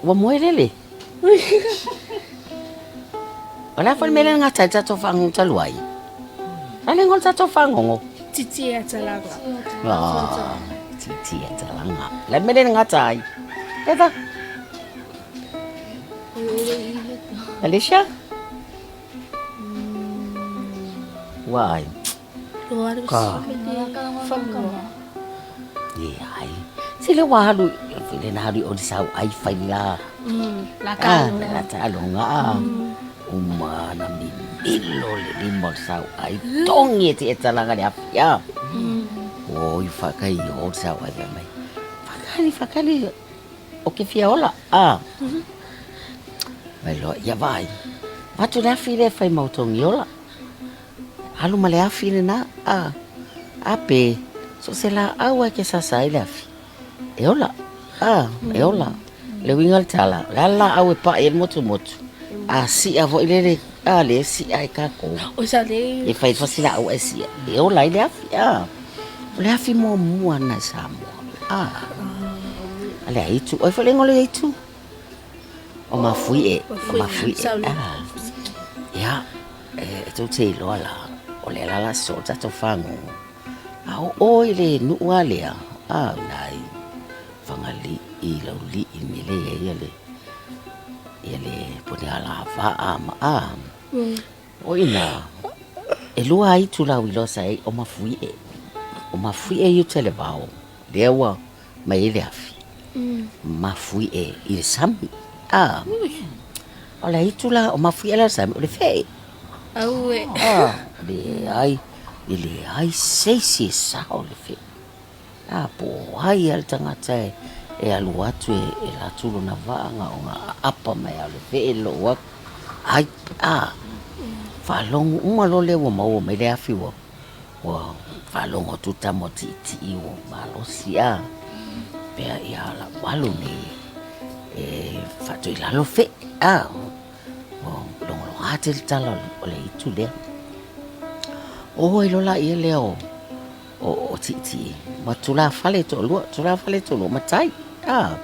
Ua moe lele. O le a foi le mea lea na gata ai le tatou fagogo talu ai? O le a le igoa o le tatou fagogo? Titi e talaga. Ah, titi e talaga. O le a le mea lea na gata ai? Heather? Alicia? Why? Ka. Leai. Se le ua alu, le na alu i o le sau ai fai la. La taaloga. La taaloga. Uma na mimilo le lima o le sau ai. Togi e te e talaga le afi a. Oi whakai i o le sau ai mai mai. Whakali, whakali. O ke fia ola. A. Mai loa, ia vai. Watu le afi le whai mau tongi ola. Alu ma le afi lena, a, a pe, so o se laau a e ke sasa ai le afi. E ola, a, e ola. Le uiga o le tala, o le a le laau e paʻi ai le motumotu, a siʻa foi lele, a, lea e siʻa ai kakou. E fai fasi laau ae siʻa, e ola ai le afi, a. O le afi muamua lena i Samoa, a. A le aitu, o ai foi le igoa o le aitu? O Mafuie, o Mafuie, a. Ia. E tou te iloa la, o lea la la soo le tatou fagogo, a o oe i le nuu a lea, a nai Fagalii, Laulii, mea lea i ai ia le, ia le Punialavaa ma a. O i ina, e lua itulau iloa sa i ai, o Mafuie. O Mafuie i uta i le vao, lea ua mai ai le afi, mafuie i le sami. A, o le aitu la, o mafuie la le sami, o le feʻe. Aue. A, leai, e leai se isi e sao le feʻe. A, po o ai lava le tagata e, e alu atu e, e latu lona vaa na ona aapa mai lava o le feʻe lou atu. Ai, a, faalogo uma loa lea ua maua mai le afi ua Ua faalogo atu tama o Tiitii ua malosi a, pea ia lau alu nei e faatoilalo feʻe a, ua logologa tele tala o le aitu lea. Oo ai loa laia lea o o Tiitii ma tulafale toalua, tulafale toalua matai a.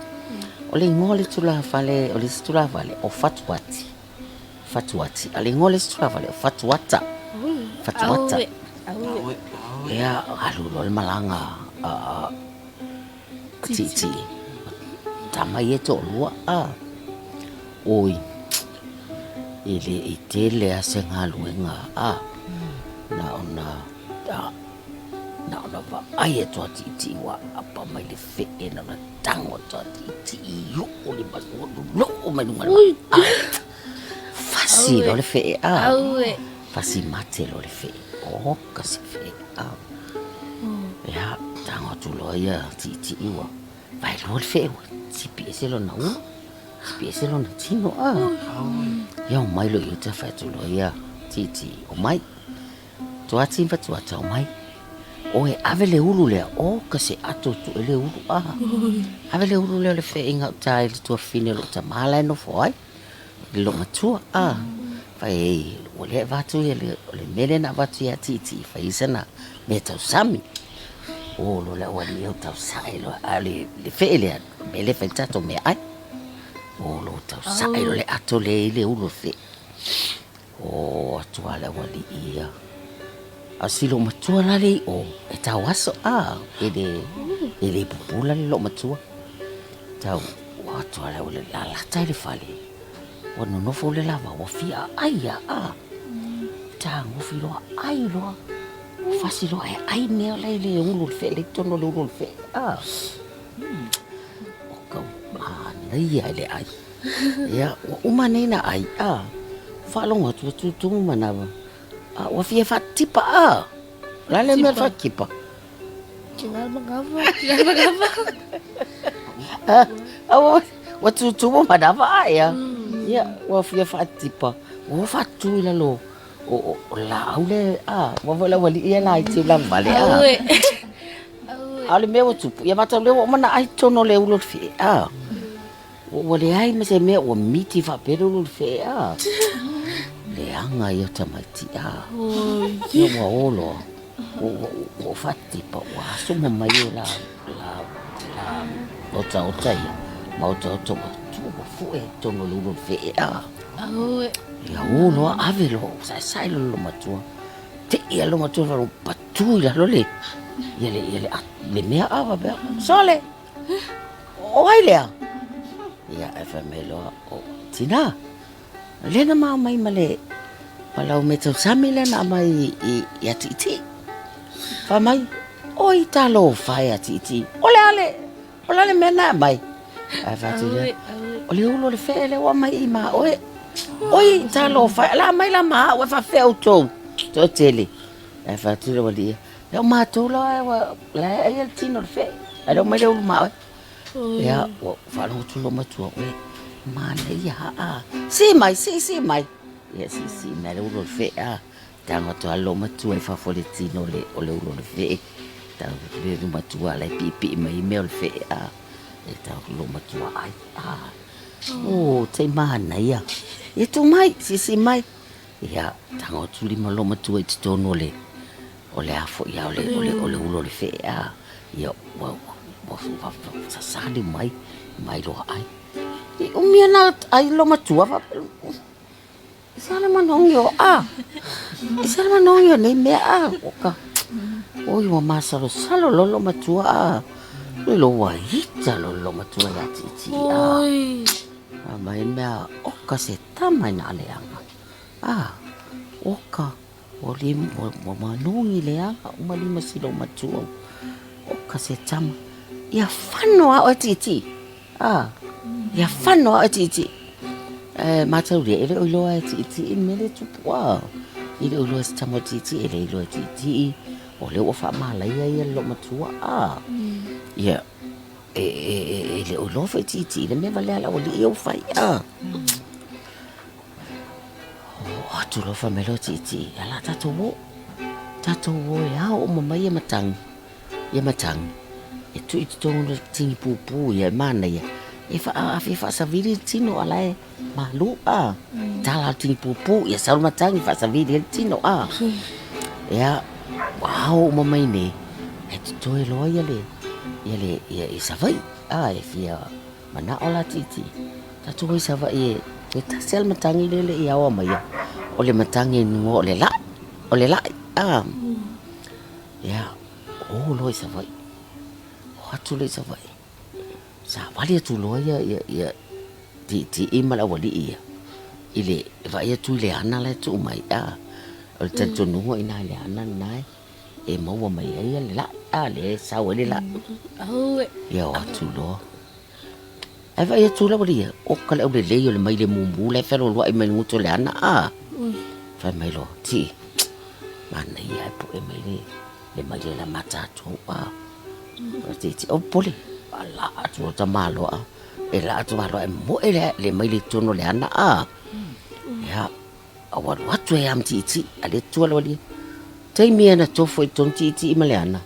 O le igoa o le tulafale, o le isi tulafale o Fatuati. Fatuati. A le igoa o le isi tulafale o Fatuata. Fatuata. Ia, alu loa le malaga a Tiitii. Tama ia e toalua a. Oi, e le i tele lava se galuega a. Na ona na ona vaai atu a Tiitii ua aapa mai le feʻe na ona tago atu a Tiitii i oo le malu loloo mai luga o le maa. Fasi loa le feʻe a. Fasi mate loa le feʻe. Oka se feʻe a. Ia, tago atu loa ia Tiitii ua vaelua le feʻe ua tipi ese lona ulu, tipi ese lona tino a. Ia omai loa i uta fai atu loa ia Tiitii, omai. Tuati ma Tuata, omai. Oe, ave le ulu lea, oka se ato e tue le ulu a. Ave le ulu lea o le feʻe i gauta i le tuafafine o lou tama la e nofo ai, i le loomatua a. Fai ai, ua le avatu ia le, o le mea lea na avatu ia Tiitii e fai ai sana mea tausami. O loa le aualii ia ua tausae loa, a o le feʻe lea, o le mea lea e fai ai le tatou meaai. O loa ua tausae loa le ato lea i le ulu o le feʻe. O atu lava le aualii ia. A o si loomatua la lea i o, e tau aso, a, e le, e le pupula le loomatua. Tau, o atu lava le aualii, lalata i le fale, ua nonofo le lava, ua fia aai lava, a. Tagofi loa, ai loa, fasi loa e ai mea la i le ulu o le feʻe, la i totonu o le ulu o le feʻe, a. O ka manaia i le ai. Ia, ua uma nei na ai, a, faalogo atu ua tutumu manawa. A, ua fia faatipa, a. O le a le mea o le faatipa? A, ua tutumu manawa a, ea. Ia, ua fia faatipa. Ua faatu i lalo o laau le, a, ua foi le aualii ia laiti o lavale, a. A o le mea ua tupu, ia matau lea ua uma ona ai totonu o le ulu o le feʻe, a. Ua leai ma se mea ua miti faapea le ulu o le feʻe, a. Leaga ia o tamaiti, a. Ia ua o loa, ua faatipa, ua aso uma mai e la, la, la otaota ia, ma otaota ua. atu ua fue i totonu o le ulu o le fee a. Auē. Ia ū loa ave loa saesae loa le loomatua. Tei lava le loomatua faalogo patu i lalo le ia le ia le le mea a faapea, sole! O ai lea? Ia ae fai mai loa, o tinā, lea na ma omai ma le ma lau meatausami lea na aumai ia Tiitii. Fai mai, oi talofa e ia Tiitii, o le a le O le a le mea na e aumai? Ae fai atu lea, o le ulu o le fee lea ua aumai i ma oe. Oi, talofa e, o le a aumai la ma au e faapefea outou toatele. Ae fai atu le aualii ia, o matou la la e ai le tino o le fee, ae le o aumai le ulu ma oe. Ia, ua faalogo atu loomatua, uē, manaia aa, sii mai, sii, sii mai. Ia sii, sii mai le ulu o le fee a. Tago atu lava le loomatua i fafo i le tino o le ulu o le fee. Tau le loomatua la e piipii mai mea o le fee a. E tau le loomatua ai a. O, te manaia. Ia tuu mai, siisii mai. Ia, tago atu lima o le loomatua i totonu o le o le a foi a o le o le o le ulu o le fee a. Ia ua ua ua sasali mai mai loa ai. I umi ana ai le loomatua faapea. I se ala manogi o a? I se ala manogi o nei mea a? O ka, oi ua masalosalo loa loomatua a. Oi lo ua ita loa loomatua ia Tiitii a. Oi. A mai mea, oka se tama i na leaga. A, oka, ua le, ua manogi leaga uma lima si loomatua. Oka se tama. Ia fano lava oe Tiitii. A, ia fano lava oe Tiitii. E mataulia, e le o iloa e Tiitii le mea lea e tupu a. E le o iloa e se tama o Tiitii, e le iloa e Tiitii, o lea ua faamalaia ia le loomatua a. Ia, e le o iloa foi e Tiitii le mea valea a le aualii ia ua fai a. Oo atu loa fai mai loa Tiitii, ia o le a tatou o, tatou o e ao uma mai ia matagi. Ia matagi, e tuu i totonu o le tini pupu ia e manaia, e ave e faasavili le tino a o la e malu a. Tala le tini pupu, ia sau le matagi faasavili ai le tino a. Ia, ua ao uma mai nei, ae totoe loa ia le, ia le, ia Savaii a, e fia manao la Tiitii, tatou o i Savaii e tasi lava le matagi lea e le i aoa maia, o le matagi e igoa o le Lai, o le Lai a. Ia, o loa i Savaii, o atu loa i Savaii, savali atu loa ia, ia, ia Tiitii ma le aualii ia, i le vaai atu i le ana la e tuu mai, a, o le talitonuga i ina i le ana lena e maua mai ai le lai, a, lea e sau ai le lai. Ia o atu loa. Ae vaai atu le aualii ia, oka le aulelei o le maile mumu la e fealoaloai mai le gutu o le ana, a. Fai mai loa, Tii, manaia ae pue mai le, le maile la ma tatou, a. Tiitii, aua popole, laa atu loa tamaloa, e laa atu tamaloa e moe le, le maile i totonu o le ana, a. Ia, ua alu atu ai lava ma Tiitii, a o lea e tua le aualii ia. Taimi lava na tofu ai i totonu Tiitii ma le ana,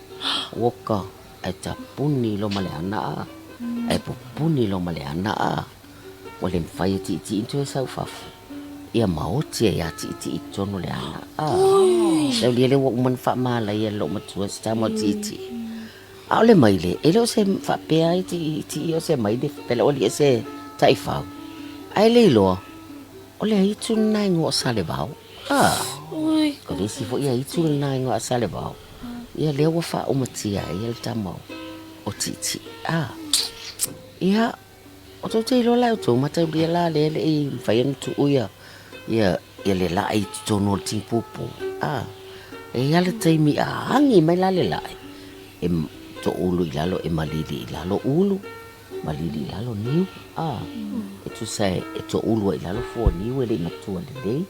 oka. Ae tapuni loa ma le ana a, ae pupuni loa ma le ana a. Ua le mafai e Tiitii ona toe sau i fafo. Ia maoti ai lava Tiitii i totonu o le ana a. Le aualii lea ua uma ona faamalaia e le loomatua se tama o Tiitii. A o le maile, e le o se faapea ai Tiitii o se maile, faapea le aualii o se taifau. Ae le iloa, o le aitu lena e igoa o Salevao. A, o le isi foi aitu lena e igoa o Salevao. Ia lea ua faaumatia ai le tama o Tiitii. A, ia, o tou te iloa la e outou mataulia la lea e le i mafai ona tuu ia, ia, ia le lai i totonu o le tini pupu. A, e i ai lava le taimi a agi mai la le lai, e toulu i lalo, e malili i lalo ulu, malili i lalo niu. A, e tusa e toulu ai i lalo fua o niu e le i matua lelei.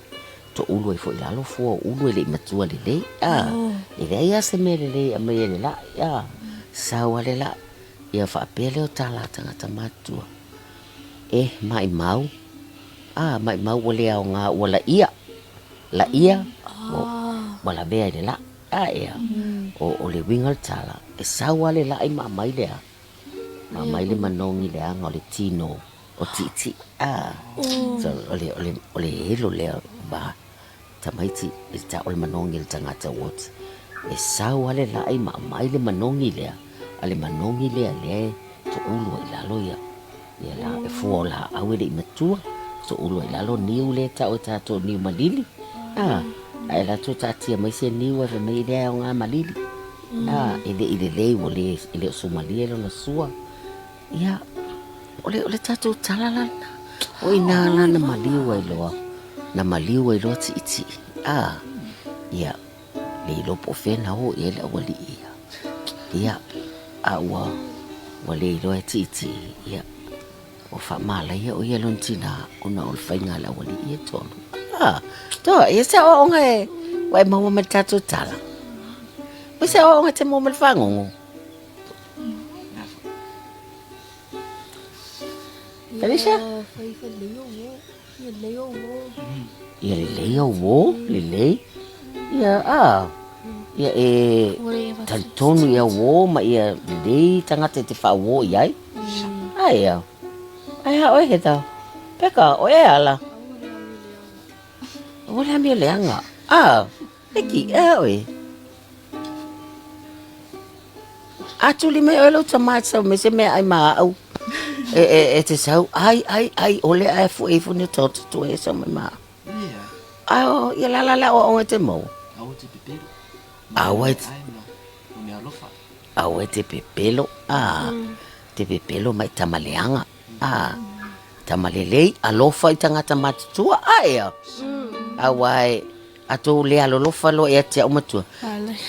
Toulu ai foi i lalo fua o ulu e le i matua lelei, a. E leai lava se mea lelei e aumai e le lai, a. Sau lava le lai, ia faapea lea o tala a tagata matutua, e maimau, a, maimau ua le aoga ua laia, laia ua lavea i le lai, a ea. O le uiga o le tala, e sau lava le lai ma aumai le a? Ma aumai le manogi leaga o le tino. O Tiitii, a, so o le, o le, o le elo lea va tamaiti i le o le manogi o le tagata ua oti. E sau lava le lai ma aumai le manogi lea, a le manogi lea lea e toulu ai i lalo ia, Ia la, e fua o laau e le i matua, toulu ai lalo niu lea e tau e tatou niu malili. A, a e latou taatia mai se niu ae fai mai e leai aoga malili. A, e le i lelei ua le, e le o sumalie lona sua. Ia, o le, o le tatou tala la lena. O i nā la na maliu ai loa, na maliu ai loa Tiitii. A, ia, le iloa po o fea na o i ai le aualii ia. Ia, a ua, ua le iloa e Tiitii, ia, ua faamalaia o ia lona tinā ona o le faiga a le aualii ia e tolu. A, toa, ia se aoaoga e, ua e maua mai le tatou tala. Mai se aoaoga e te maua mai le fagogo. Felicia? Ia lelei au uō, lelei. Ia, a, ia e talitonu i au uō ma ia lelei tagata e te faauō i ai. Ae a, ae a oe Heather? Peka, o e ala? Aua le amio leaga. A, Eki, e a oe? A tuli mai oe lou tama e te sau me se mea ai ma au. E, e, e te sau, ai, ai, ai, ole ae fue ifo ni tau te tue e sau mai ma au. Ai, o, ia la la la o o te mau. Aua te pepelo. Aua e te... Aua e te pepelo, a, te pepelo mai tamaleanga, a, tamalelei, alofa i tagata matutua, a ea. Aua e, A tou le alolofa loa ia te au matua.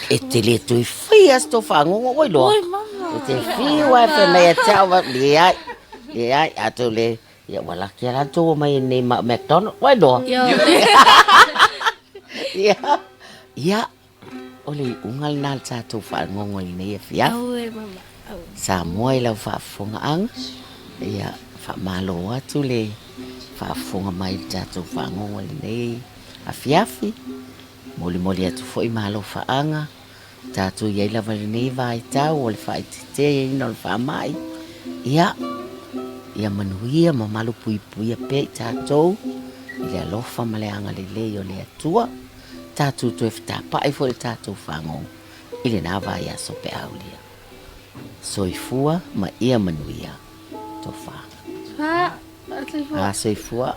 E te le toe whai a se tō whangongo oi loa. Oi mama. E te whiu ai whai mai a te au le ai. Le ai, a tou le, ia ua laki ala tou mai nei ma McDonald, wai loa. Ia, ia, o le iuga lena le tatou faalogo i lenei afiafi. Auē mama, auē. Samoa i lau faafofogaaga, ia faamalo atu le faafofoga mai i le tatou faalogo i lenei afiafi. Molimoli atu foi malofaaga, tatou i ai lava i lenei vaitau o le faaeteeteina o le faamai. Ia, ia manuia ma malupuipuia pea i tatou i le alofa ma le agalelei o le Atua. Tatou toe fetapa'i foi le tatou fagogo i lena vaiaso pe aulia. Soifua ma ia manuia. Tofa. Soifua. A soifua.